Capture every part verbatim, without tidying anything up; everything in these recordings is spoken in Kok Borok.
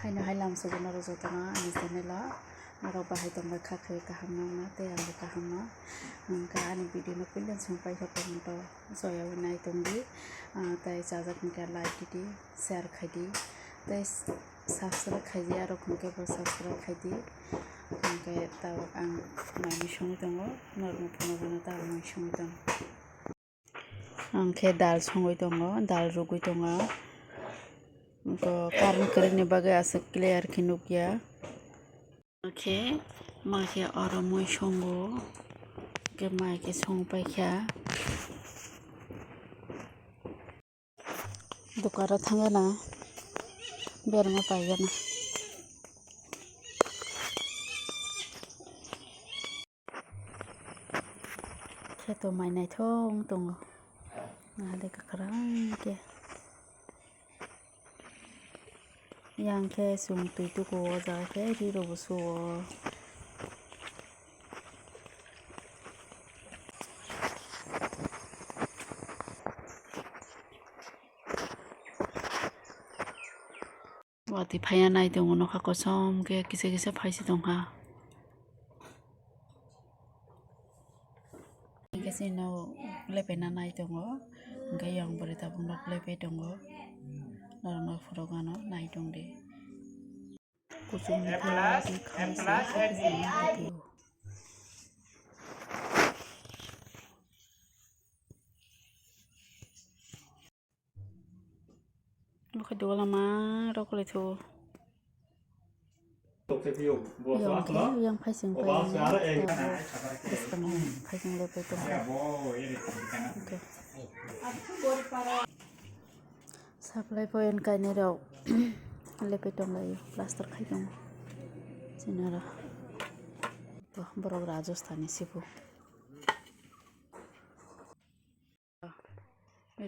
Haino hai lamsogo norok jotono ani channel o norok bahai tongbai kha khe kaham nangna tei angbo kaham no. Hwnkhe ani video no puila chwng paikha porjonto joya wi nai tongdi. Ah, tei chajak hwnkhe like didi, share khaidi tei subscribe khaidi, arok hwnkhe bo subscribe khaidi. Hwnkhe tabuk ang mai mui songwi tongo, norokno phunukgano tabuk mui songwi tongo. Ang khe dal songwi tongo, dal rwgwi tongo. Bo current kwrwini bagwi aswk clear khe nukya. Khe mai khe oro mui songo, khe mai khe song paikha. Dukaro thangya na berma paigana. Kheto mai naithok tongo. Nahade kwkhwrang khe. Yang khe chwng twi tuku o jaga khe ri rokbo su o. Watwi phaiya nai tongo nokha kosom khe kisa kisa phaisi tongkha. Hingke chini nok lepe na nai tongo, hingke yang bwrwi tabuk nok lepe tongo, norok no phunukgano nai tongdi. Kuchukni thaibo tei khamsa khe kwchangma twi tio. Bokhe duola ma rok le thu. Yang khe yang phaising pai bwskango phaising lepe tongkha. Supply point kainwi rok lepe tonglaio, plaster khai tongo. Chini oro borok Rajasthan ni sibu.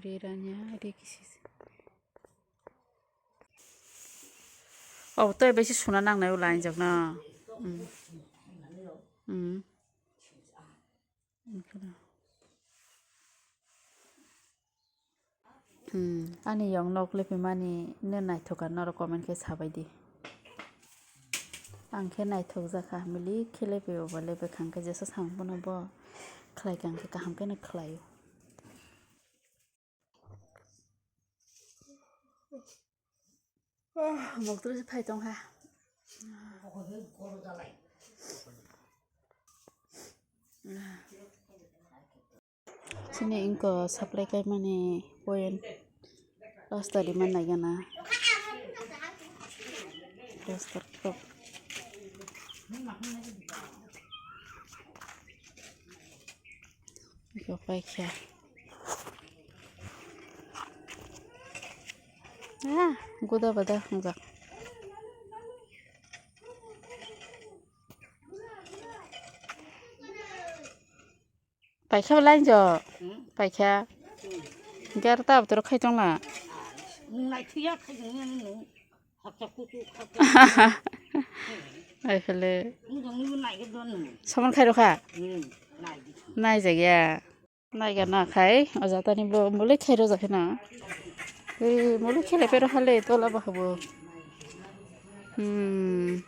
Ri ranya, ri kisi. Oh, to ebe si suna nang nai ula injak na. Hmm. Hmm. Hmm. Ani yang nok lepe mani ne naithok ka norok comment khe sabai di. Ang khe naithok jakha, milik khe lepe obo lepe khang khe jesa samung bono bo khlai kang khe kaham khe no khlaio. Moktrwi se phai tongkha. Chini inko supply kaimani point rasta rima naigana. Rasta kok. Iko paikha. Ah, guda bada hungjak. Paikha belai jo. Hmm? Paikha. Hmm. Gar ta butoro khai tongla. Nung nai thuya khai tongya nung. Hakcha kutu hakcha. Ai khale. Nung jong nung nai ge don nung. Saman khai rokha. Hmm. Nai di. Nai jagya. Nai ga na khai. Oja tani bo mole khai ro jakhe na. Ei mole khele pero hale tola ba habo. Hmm.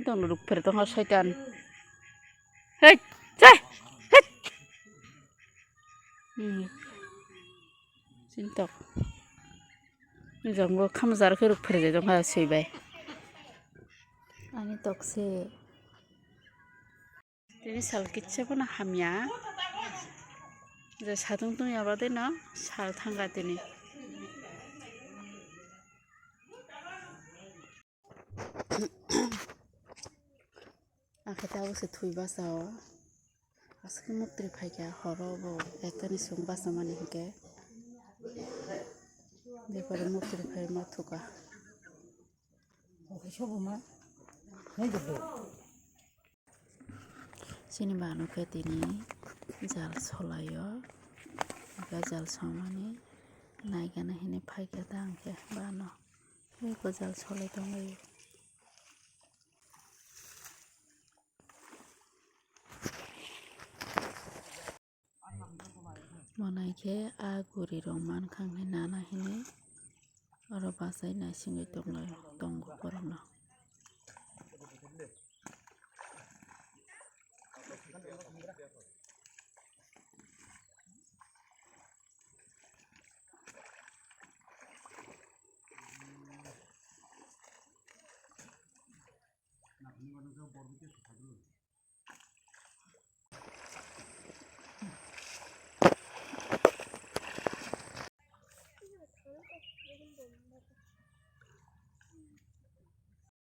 Tong ruk pher tong ha soitan. Hei, chai, hei. Hmm. Sintok. Jong bo khamjar khe ruk pher je tong ha soi bai. Ani tok se. Tini sal kitsa bono hamya. Je satung tungya bade no sal thangka tini. Ang khe tabuk se thwi basa o. Aswk muktrwi phaikha horo bo ektani chwng basa mani hinkhe. Bepore muktrwi phai ma thuka. Chini bano khe tini jal solaio. Hinkhe jal somani naigana hini phaikha tang khe bano. Eko jal solai tonglaio. Monai khe a guri rok mankha hwnwi nana hini Oro bachai naisingwi tonglai tongo borokno.